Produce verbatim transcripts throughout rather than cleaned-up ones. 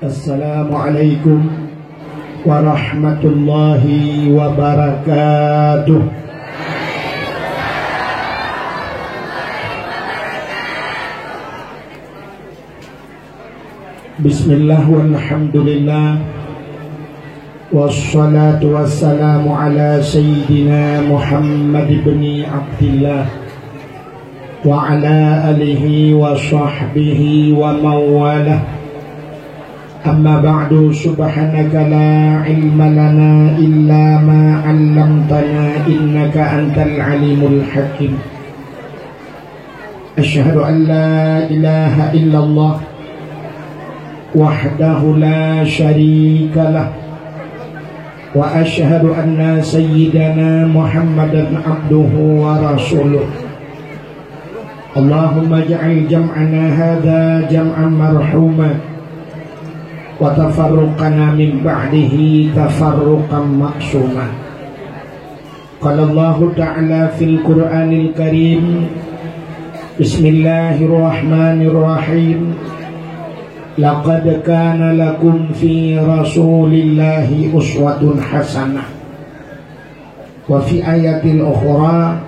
Assalamualaikum warahmatullahi wabarakatuh. Bismillah walhamdulillah. Wassalatu wassalamu ala sayyidina Muhammad ibni Abdillah wa ala alihi wa sahbihi wa mawalah. Amma ba'du, subhanaka la ilma lana illa ma 'allamtana innaka antal alimul hakim. Asyhadu an la ilaha illallah wahdahu la syarikalah, wa asyhadu anna sayyidana Muhammadan abduhu wa rasuluh. Allahumma ij'al jam'ana hadza jam'an marhuma, wa tafarruqana min ba'dihi tafarruqan ma'suma. Qala Allahu ta'ala fil Qur'anil Karim, Bismillahirrahmanirrahim. Laqad kana lakum fi Rasulillahi uswatun hasanah. Wa fi ayatil ukhra,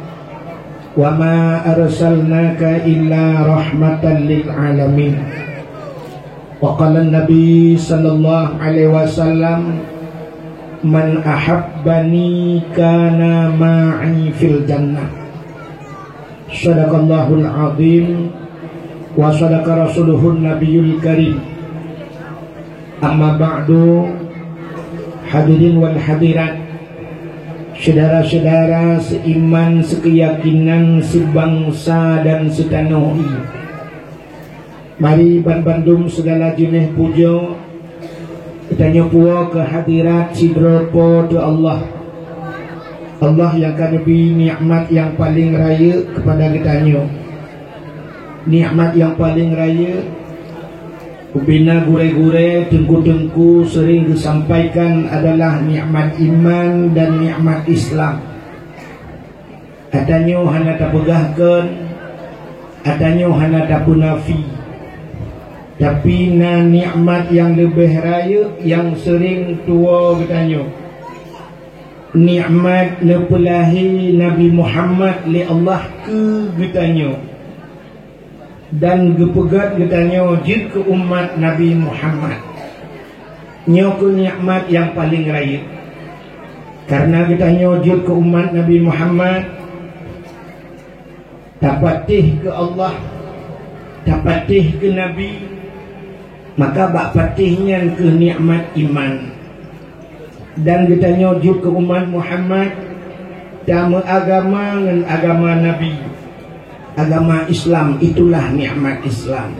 "Wa ma arsalnaka illa rahmatan lil alamin." Wa qala Nabi sallallahu alaihi wasallam, "Man ahabbani kana ma'i fil jannah." Sadaqallahul azim wa sadaqa rasuluhun nabiyul karim. Amma ba'du, hadirin wal hadirat, syedara-syedara seiman, seukeyakinan, seubangsa dan seutanoh ie. Mari banbandum seugala jeuneh pujoe geutanyoe puwoe keu hadirat sidroe Po teu Allah. Allah nyang ka neubri nikmat nyang paleng rayeuk keupada geutanyoe. Nikmat nyang paleng rayeuk, ubena gurée-gurée, teungku-teungku seuring geusampaikan adalah nikmat iman dan nikmat Islam. Ata nyoe hana tapeugah kon, ata nyoe hana tapeunafi. Tapi na nikmat nyang leubeh rayeuk nyang seuring tuwoe geutanyoe. Nikmat neupeulahé Nabi Muhammad lé Allah keu geutanyoe. Dan geupeugét geutanyoe jeuet keu umat Nabi Muhammad. Nyoe kheueh nikmat nyang paleng rayeuk. Kareuna geutanyoe jeuet keu umat Nabi Muhammad, tapatéh keu Allah, tapatéh keu Nabi, maka bak patéh nyan kheueh nikmat iman. Dan geutanyoe jeuet keu umat Muhammad, tameuagama ngon agama Nabi. Agama Islam, itulah nikmat Islam.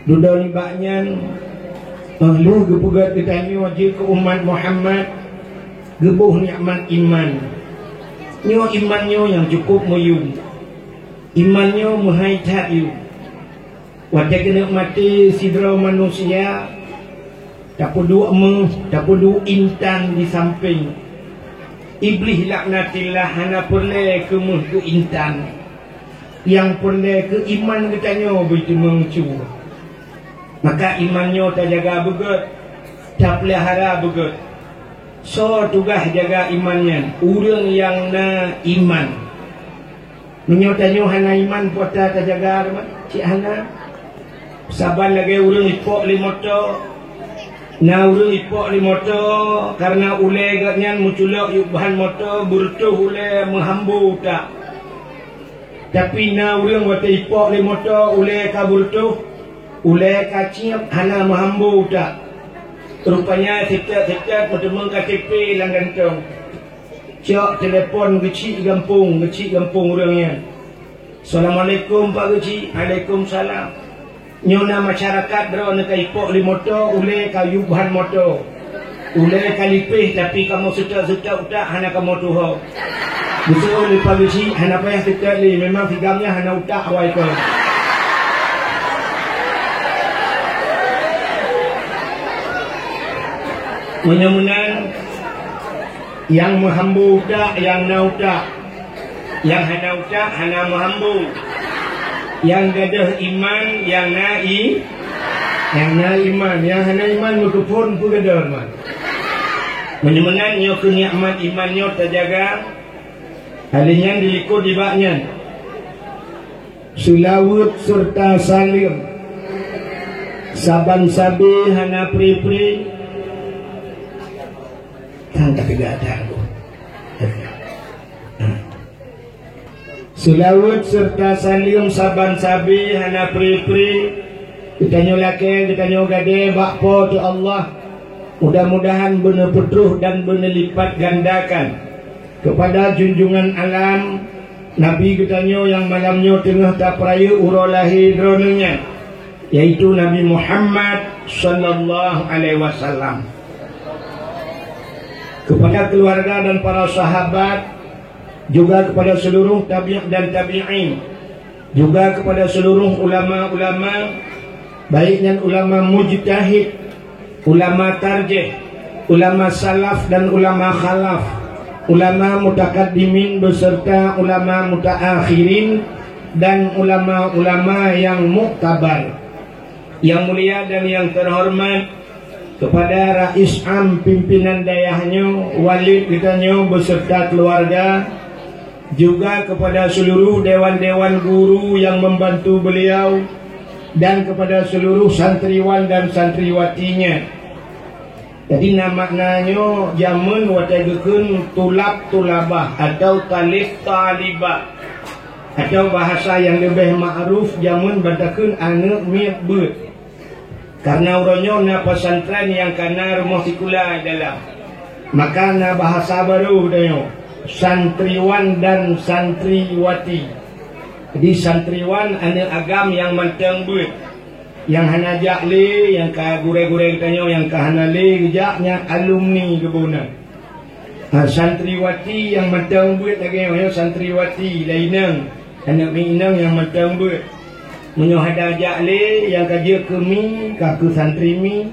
Dudoe nibak nyan, óh lheueh geupeugét geutanyoe jeuet keu umat Muhammad, geuboh nikmat iman. Nyoe iman nyoe nyang cukôp meuyum. Iman nyoe meuhai that yum. Watée keuneuk maté sidroe manusia, tapeuduek méuh, tapeuduek intan di sampéng. Iblih laknatillah hana peureulée keu méuh keu intan. Nyang peureulée keu iman geutanyoe beuteumeung cue. Maka iman nyoe tajaga beugét, tapeulihara beugét. Soe tugaih jaga iman nyan? Ureuëng nyang na iman. Meunyoe tanyoe hana iman, peue ata tajaga teuma? Cit hana. Saban lagée ureuëng ipok lé moto. Na ureuëng ipok lé moto, kareuna ulée geuhnyan meuculok yup bahan moto, beureutoh ulée meuhambo utak. Tapi na ureuëng watée ipok lé moto, ulée ka beureutoh, ulée ka cieb, hana meuhambo utak. Rupanya seutôt-seutôt meuteumeung K T P lam gantong. Cok telepon geuchik gampông, geuchik gampông ureuëng nyan. "Assalamualaikum, Pak Geuchik." "Waalaikumsalam." "Nyoe na masyarakat droeneuh ka ipok lé moto, ulée ka yup bahan moto. Ulée ka lipéh, tapi kamoe seutôt-seutôt utak hana kamoe tuho." "Beutôi lé, Pak Geuchik, hana payah seutôt lé, memang si gam nyan hana utak awai kon." Meunyoe meunan, nyang meuhambo utak, nyang na utak. Nyang hana utak, hana meuhambo. Nyang gadôh iman, nyang na i-, nyang na iman. Nyang hana iman, meukeupon peue gadôh iman. Meunyoe meunan, nyoe keuh nikmat iman nyoe tajaga. Hal nyan dilikot nibak nyan. Seulaweuet seureuta saleuem saban sabe hana pri-pri. Kan ka teuga that. Seulaweuet seureuta saleuem saban sabe hana pri-pri. Geutanyoe lakée, geutanyoe gadée bak Po teu Allah. Mudah-mudahan beuneupeutroh dan beuneulipatgandakan keupada junjungan alam, Nabi geutanyoe nyang malam nyoe teungoh tapeurayeuk uroe lahé droeneuh nyan, yaitu Nabi Muhammad sallallahu alaihi wasallam. Keupada keuluwarga dan para sahabat, juga keupada seuluruh tabi' dan tabi'in, juga keupada seuluruh ulama-ulama, baik nyan ulama mujtahid, ulama tarjih, ulama salaf dan ulama khalaf, ulama mutakaddimin beserta ulama mutaakhirin, dan ulama-ulama nyang muktabar. Nyang mulia dan nyang teuhoreumat, keupada Rais Am pimpinan dayah nyoe, Walid geutanyoe beserta keuluwarga, juga keupada seuluruh dewan-dewan guru nyang membantu beliau, dan keupada seuluruh santriwan dan santriwatinya. Jadi, na makna nyoe jameun watée geukheun tulab tulabah atau talib talibah, atau bahasa nyang leubeh ma'ruf jameun ban takheun aneuëk miet beuet. Karna uroe nyoe na pesantren nyang ka na rumoh sikula di dalam, maka na bahasa barô geutanyoe, santriwan dan santriwati. Jadi, santriwan aneuëk agam nyang mantong beuet, nyang hana jak lé, nyang ka gurée-gurée geutanyoe nyang ka hana lé geujak, nyan alumni geuboh na. Ha, santriwati nyang mantong beuet lagée nyoe, santriwati, laineng, aneuëk miet inong nyang mantong beuet. Meunyoe hana jak lé, nyang ka jeuet keu mi, ka keu santri mi.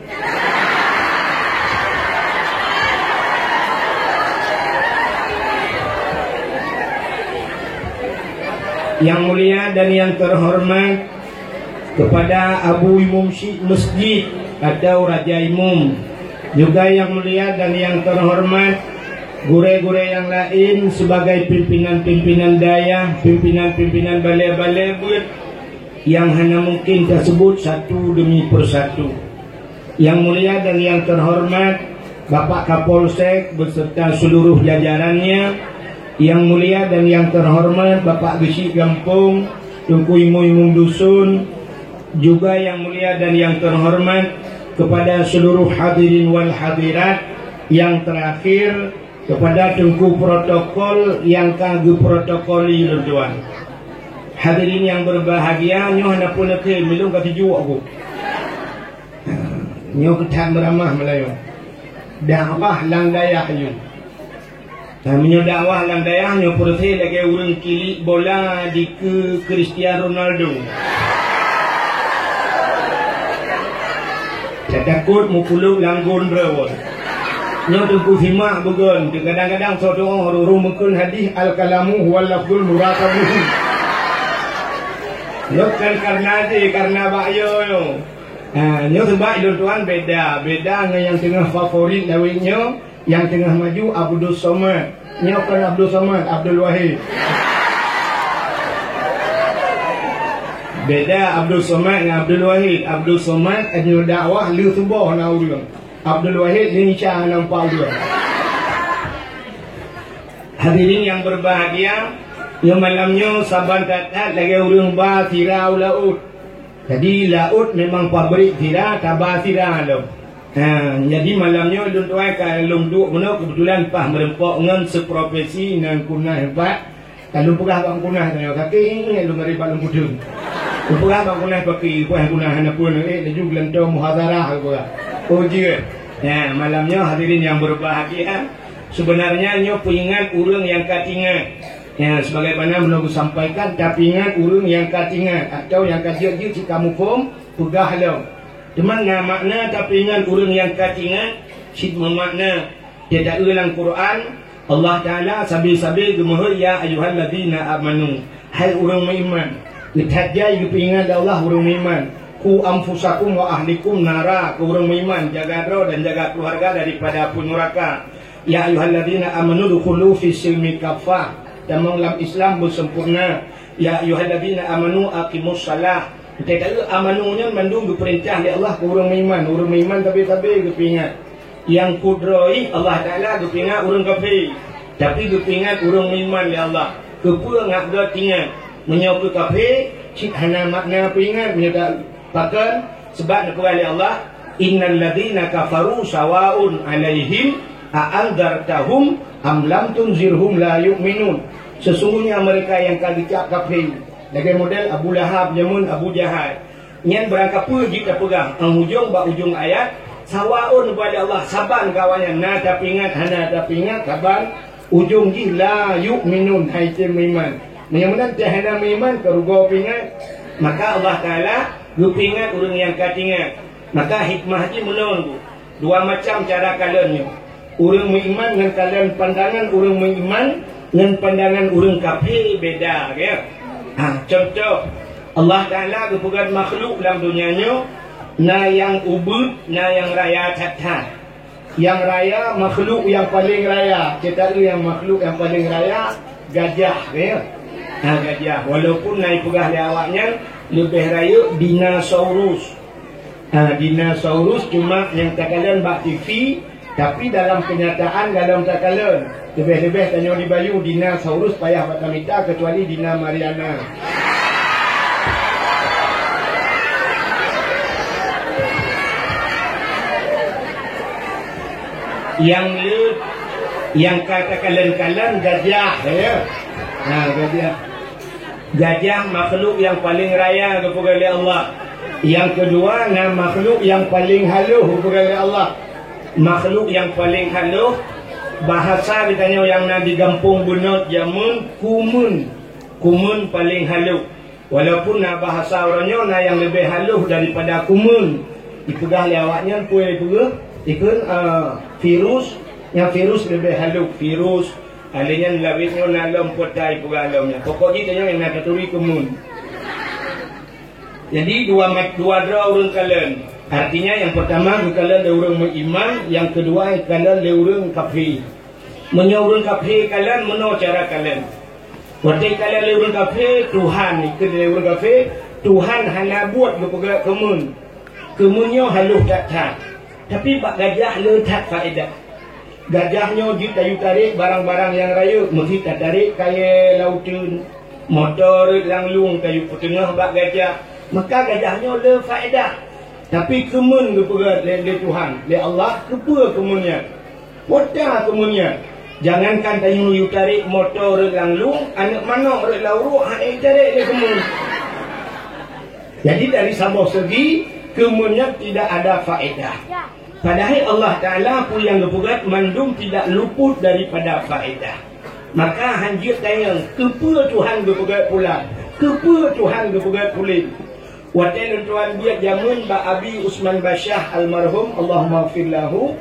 Nyang mulia dan nyang teuhoreumat, keupada Abu Imum Syik Masjid atau Raja Imum, juga nyang mulia dan nyang teuhoreumat gurée-gurée nyang laén sibagai pimpinan-pimpinan dayah, pimpinan-pimpinan balée-balée beuet nyang hana mungken taseubut satu demi persatu. Nyang mulia dan nyang teuhoreumat Bapak Kapolsek beserta seuluruh jajarannya, nyang mulia dan nyang teuhoreumat Bapak Geuchik Gampông, Teungku Imum-imum dusun, juga nyang mulia dan nyang teuhoreumat keupada seuluruh hadirin wal hadirat, nyang teurakhir keupada teungku protokol nyang ka geuprotokoli lôn tuan. Hadirin nyang beubahgia, nyoe hana peue neutem, milong ka tujoh aku. Nyoe keu that meuramah meulayeue. Dakwah lam dayah nyoe. Nah, meunyoe dakwah lam dayah nyoe peureuséh lagée ureuëng kilik bola dikeue Cristiano Ronaldo. Tatakot meukulok lam gon droe. Nyoe teungku simak beugon, kadang-kadang soe tuoh ureuëng meukheun hadih al-kalamu huwal lafzul murakabu. Nyoe kan karna jih, karna bak yo nyoe. Ha, nyoe seubab lôn tuan beda, beda ngon nyang teungoh favorit lawét nyoe, nyang teungoh maju Abdul Somad. Nyoe kon Abdul Somad, Abdul Wahid. Beda Abdul Somad ngon Abdul Wahid. Abdul Somad nyoe dakwah lheueh suboh na ureuëng. Abdul Wahid lheueh isya na empat ureuëng. Hadirin yang berbahagia, nyoe malam nyoe saban that-that lagée ureuëng ba sira u laôt. Jadi, laôt memang pabrik sira, taba sira lom. Ha, jadi malam nyoe lôn tuai ka lôn duek bunoe, keubeutulan paih meureumpok ngon seuprofesi ngon Kunah Hebat. Ka lôn peugah bak Kunah tanyoe, kaki ingat lôn mari bak lôn puteueng. Lôn peugah bak Kunah paki, peugah Kunah hana peue, eh, laju geulantoe muhadharah, lôn peugah. Oh, jeuet. Ya, malam nyoe hadirin yang berbahagia, sebenarnya nyoe peuingat ureuëng nyang ka tingat. Ya, sebagaimana meunyoe kusampaikan, tapeuingat ureuëng nyang ka tingat atau nyang ka jeuet-jeuet cit ka muphom, peugah lom. Teuma na makna tapeuingat ureuëng nyang ka tingat, Cit meumakna, teuta-eu lam Quran, Allah Taala sabe-sabe geumeuhôi, "Ya ayyuhalladzina amanu," hai ureuëng meuiman. Geuthat jai geupeuingat lé Allah ureuëng meuiman, "Qu anfusakum wa ahlikum nara," keu ureuëng meuiman, jaga droe dan jaga keuluwarga daripada apui nuraka. "Ya ayyuhalladzina amanu dukhulu fis silmi kaffah," tamong lam Islam beusempurna. "Ya ayyuhalladzina amanu aqimus shalah." Teuta-eu amanu nyan mandum geupeurintah lé Allah keu ureuëng meuiman. Ureuëng meuiman sabe-sabe geupeuingat. Nyang kudroe Allah Taala geupeuingat ureuëng kafé, tapi geupeuingat ureuëng meuiman lé Allah. Keupeue ngak geutingat? Meunyoe keu kafé, cit hana makna peuingat meunyoe ta-, pakon? Sebab neupeugah lé Allah, "Innal ladzina kafaru sawaun 'alaihim a anzartahum am lam tunzirhum la yu'minun." Sesungguhnya mereka yang ka geucap kafé, lagée model Abu Lahab, jameun Abu Jahal. Nyan beurangkapeue jih tapeugah, nyang ujong bak ujong ayat, sawaun, neupeugah lé Allah, saban keu awaknyan, na tapeuingat, hana tapeuingat, saban ujong jih la yu'minun, han tem meuiman. Meunyoe meunan teuh hana meuiman, keu rugoe peuingat, maka Allah Taala geupeuingat ureuëng nyang ka teuingat. Maka hikmah jih meunan, Bu. Dua macam cara kalon nyoe. Ureuëng meuiman ngon kalon pandangan ureuëng meuiman ngon pandangan ureuëng kafé beda, ya. Ha, contoh, Allah Taala geupeugét makhluk lam donya nyoe, na nyang ubit, na nyang raya that-that. Nyang raya, makhluk nyang paleng raya, teuta-eu nyang makhluk nyang paleng raya, gajah, ya. Ha, gajah. Walaupun na ipeugah lé awaknyan leubeh rayeuk dinosaurus. Ha, dinosaurus cuma nyang takalon bak T V, tapi dalam kenyataan galom takalon. Leubeh-leubeh tanyoe di Bayu, dinosaurus payah bak tamita, kecuali Dina Mariana. Nyang le, nyang ka takalon-kalon gajah, ya. Ha, gajah. Gajah makhluk nyang paleng raya geupeugét lé Allah. Nyang keudua na makhluk nyang paleng halôh geupeugét lé Allah. Makhluk nyang paleng halôh, bahasa geutanyoe nyang na di gampông beunôt jameun, kumeun. Kumeun paleng halôh. Walaupun na bahasa uroe nyoe na nyang leubeh halôh daripada kumeun. Ipeugah lé awaknyan peue ipeugah? Ikheun, eh, virus, nyang virus leubeh halôh. Virus, Alèh nyan lawét nyoe na lom peue ta ipeugah lom nyan. Pokok jih tanyoe nyang na taturi keumun. Jadi dua ma-, dua droe ureueng kalon. Artinya nyang peurtama geukalon lé ureueng meuiman, nyang keudua geukalon lé ureueng kafé. Meunyoe ureueng kafé kalon, meunoe cara kalon. Watèe kalon lé ureueng kafé, Tuhan, ikheun lé ureueng kafé, Tuhan hana buet geupeugah keumun. Keumun nyoe halôh that-that. Tapi bak gajah le that faedah. Gajah nyoe jeuet tayue tarek barang-barang nyang rayeuk, meusi tatarek kayèe lam uteuen, moto rhot lam lueng tayue peuteungoh bak gajah. Maka gajah nyoe le faedah. Tapi keumun geupeugah lé, lé Tuhan, lé Allah, keupeue keumun nyan? Peue ta keumun nyan? Jangankan tayue tarek moto rhot lam lueng, aneuk manok rhot lam uruek hana jitarek lé keumun. Jadi dari saboh segi, keumun nyan tidak ada faedah. Padahai Allah Taala peue nyang geupeugét mandum tidak luput daripada faedah. Maka hanjeuet tanyong, keupeue Tuhan geupeugét pulan? Keupeue Tuhan geupeugét pulan? Watèe lôn tuan biet jameun bak Abi Usman Basyah almarhum, Allahumma ighfir lahu,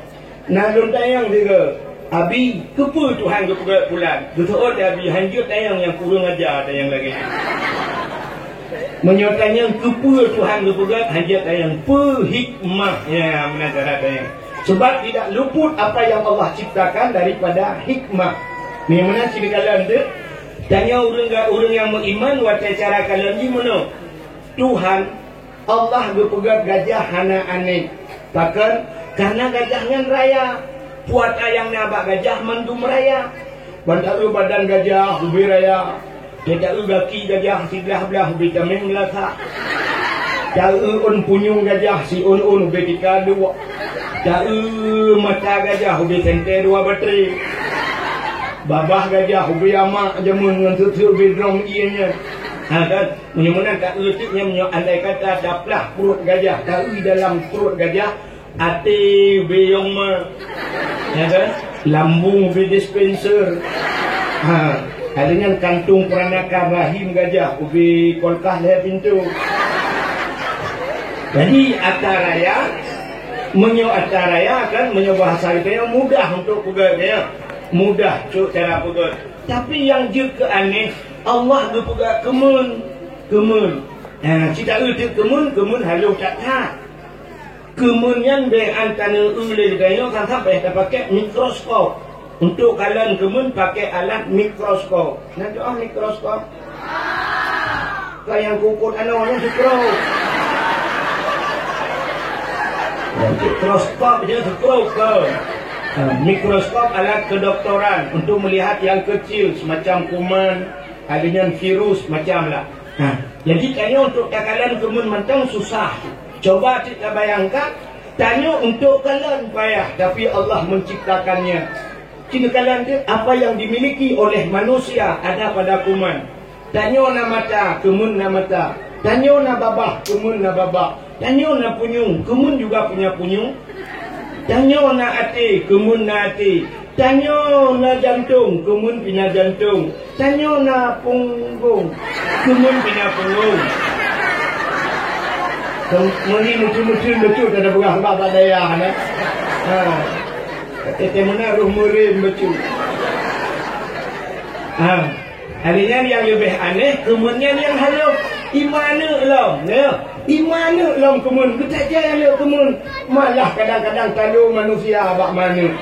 na lôn tanyong sigoe, "Abi, keupeue Tuhan geupeugét pulan?" Geuseuôt lé Abi, hanjeuet tanyong nyang kureueng aja tanyong lagèe nyan. Meunyoe tanyong keupeue Tuhan geupeugét, hanjeuet tanyong peue hikmah. Ya, meunan cara tanyong. Sebab tidak luput apa yang Allah ciptakan daripada hikmah. Nyoe meunan cit kalon teuh. Tanyong ureueng ga-, ureueng nyang meuiman watèe cara kalon jih meunoe. Tuhan, Allah geupeugét gajah hana aneuk. Pakon? Karena gajah nyan raya. Peue ata nyang na bak gajah mandum raya. Ban ta-eu badan gajah ubé raya. Ta-eu gaki gajah siblah-blah ubé tameng meulasak. Ta-eu ôn punyueng gajah siôn-ôn ubé tika duek. Ta-eu mata gajah ubé sentée dua batri. Babah gajah ubé amak jameun ngon seuet-seuet ubé drom ié nyan. Ha, kan? Meunyoe meunan ka eu teuk nyan, meunyoe andai kata taplah pruet gajah, ka eu dalam pruet gajah, até ubé yong ma, ya kan? Lambung ubé dispenser. Ha, kali nyan kantong peranakan rahim gajah, ubé kulkas lhèe pintoe. Jadi, ata raya, Meunyoe atra raya kan, meunyoe bahasa geutanyoe mudah untuk peugét, ya. Mudah cok cara peugét. Tapi nyang jeuet keu aneh, Allah geupeugét keumeun, keumeun. Ha, cit taeu teuk keumeun, keumeun halôh that-that. Keumeun nyan bèk an taneu lé geutanyoe, kan sampai tapaké mikroskop. Untuk kalon keumeun pakai alat mikroskop. Na tu'oh mikroskop? Ka nyang kukut anoe nyan mikro. Mikroskop je mikro ke. Ha, mikroskop alat kedokteran untuk melihat yang kecil semacam kuman, ada nyan virus macam lah. Ha, jadi tanyoe untuk takalon keumeun mantong susah. Coba cit tabayangkan, tanyoe untuk kalon payah, tapi Allah menciptakannya. Cit takalon deh, apa yang dimiliki oleh manusia ada pada kuman. Tanyoe na mata, keumeun na mata. Tanyoe na babah, keumeun na babah. Tanyoe na punyueng, keumeun juga punya punyueng. Tanyoe na até, keumeun na até. Tanyoe na jantông, keumeun pih na jantông. Tanyoe na punggông, keumeun pih na punggông. Meunyoe meuteun-meuteun bacut, ada peugah bak, bak dayah, nah. Ha. Teuh meunan roh meureum bacut. Ha. Hari nyan nyang leubeh aneh, keumeun nyan nyang halôh. Iman aneuk lom, ya. Iman aneuk lom keumeun, geutajak aneuk keumeun. Malah kadang-kadang talo manusia bak manok.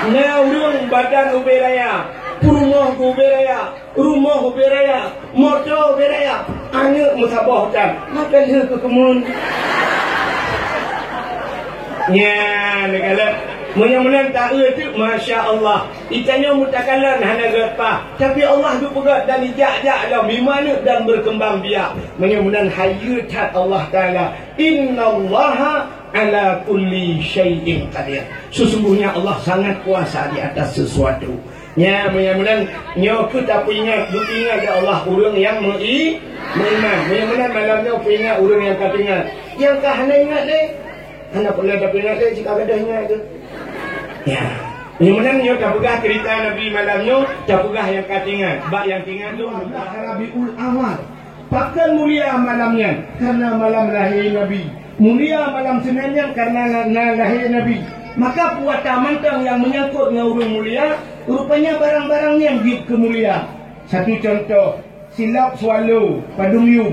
Na ureueng badan ubé raya, peurumoh ubé raya, rumoh ubé raya, moto ubé raya, aneuk meusaboh tan, maka lheueh keu keumeun. Nyan, neukalon. Meunyoe meunan taeu teuk, masya Allah. Itanyoe meutakalon hana geuleupah, tapi Allah geupeugah dan ijak-jak lom iman dan berkembang biak. Meunyoe meunan hayeue that Allah Taala, "Innallaha ala kulli syai'in qadir." Sesungguhnya Allah sangat kuasa di atas sesuatu. Nya, meunyoe meunan, nyoe keuh tapeuingat, geuingat lé Allah ureueng nyang meu'i-, meuiman. Meunyoe meunan malam nyoe peuingat ureueng nyang ka teuingat. Nyang ka hana ingat lé, hana pernah tapeuingat lé, jika gadôh ingat tu. Ya. Meunyoe meunan nyoe tapeugah cerita Nabi malam nyoe, tapeugah nyang ka teuingat. Bak nyang teuingat tu, Rabiul Awal. Pakon mulia malam nyan? Karena malam lahé Nabi. Mulia malam Senin nyan karena na, na lahé Nabi. Maka puasa mantong nyang menyangkut ngon ureueng mulia, rupanya barang-barang nyan jeuet keu mulia. Satu contoh, silop swallow, padum yum.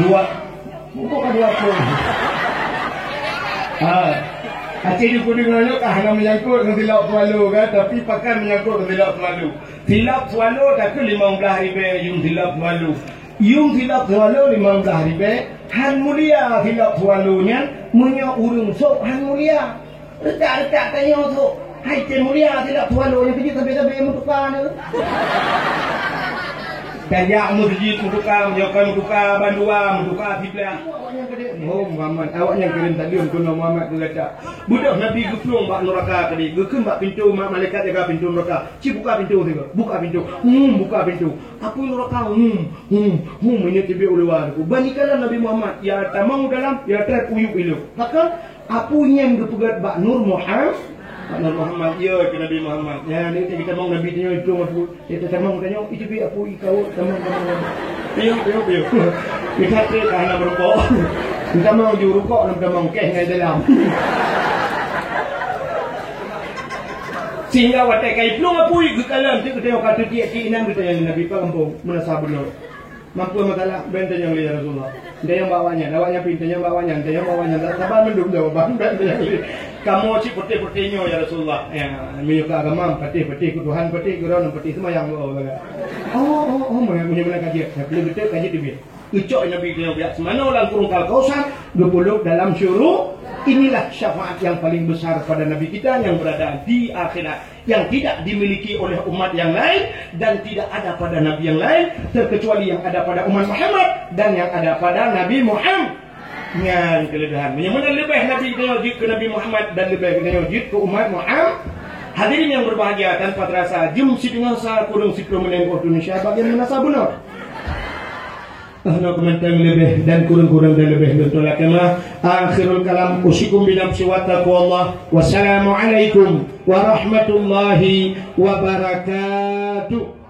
Dua, bukan dua puluh. Ha. Aceh di Kuning Raja kah hana menyangkut ngon silop swallow kan, tapi pakon menyangkut ngon silop swallow. Silop swallow takheun limong blaih ribèe yum silop swallow. Yum silop swallow limong blaih ribèe, han mulia silop swallow nyan, meunyoe ureueng sôk han mulia. Retak-retak tanyoe sôk, hai teuh mulia silop swallow nyang keujeuet sabe-sabe meutuka nyoe. Tajak meuseujid meutuka, meunyoe kon meutuka bandua, meutuka siblah. Oh, Muhammad, awak nyang kirém tadi, keunoe Muhammad keu gata. Beudôh Nabi geuplueng bak nuraka tadi, geukheun bak pintoe, ma-, malaikat jaga pintoe nuraka. "Ci buka pintoe sigoe, buka pintoe." Hmm, buka pintoe. Apui nuraka, hmm, hmm, hmm, meunyoe teubiet u luwa tu. Ban ikalon Nabi Muhammad, ya tamong u dalam, ya trép u yup ileueng. Maka, apui nyan geupeugét bak Nur Muhammad. Bak Nur Muhammad, ya, keu Nabi Muhammad. Ya, ni, ni, tamong Nabi tanyoe itu, apui. Teutamong tanyoe, itu bi apui ikawot, tamong, tamong, tamong. Piyo, piyo, piyo. Kita tu dah nak merokok. Tamong ju rokok, nak tamong keh ngai dalam. Sehingga watèe ka iplueng apui geukalon, tu geutanyoe ka teutiek ti inong geutanyoe Nabi, "Pak gampông, meunasah bunoe. Mampu masalah, ben tanyong lé ya Rasulullah." Tanyong bak awaknyan, awaknyan pih tanyong bak awaknyan, tanyong bak awaknyan. Saban mandum jawaban, ben tanyong lé. Kamoe cit peutéh-peutéh nyoe, ya Rasulullah. Ya, meunyoe keu agama, peutéh-peutéh, keu Tuhan peutéh, keu droeneuh peutéh, seumayang bak Allah. Oh, oh, oh, meunyoe, meunyoe meunan ka jeuet, tapi beutôi ka jeuet teubiet. Geucok Nabi nyoe biak seumanoe lam kurung Al-Kausar, geupeuleub dalam syuru. Inilah syafaat yang paling besar pada Nabi kita yang berada di akhirat, yang tidak dimiliki oleh umat yang lain dan tidak ada pada nabi yang lain, terkecuali yang ada pada umat Muhammad dan yang ada pada Nabi Muhammad. Nyan keuleubehan. Meunyoe meunan leubeh Nabi geutanyoe jeuet keu Nabi Muhammad dan leubeh geutanyoe jeuet keu umat Muhammad. Hadirin yang berbahagia, tanpa terasa, jeuem siteungoh sa kureueng siploh menit waktu Indonesia bagian meunasah bunoe. Hana keumantang leubeh dan kureueng-kureueng dan leubeh lôn tolak keumah. Akhirul kalam, usikum binafsi wa taqwallah. Wassalamualaikum warahmatullahi wabarakatuh.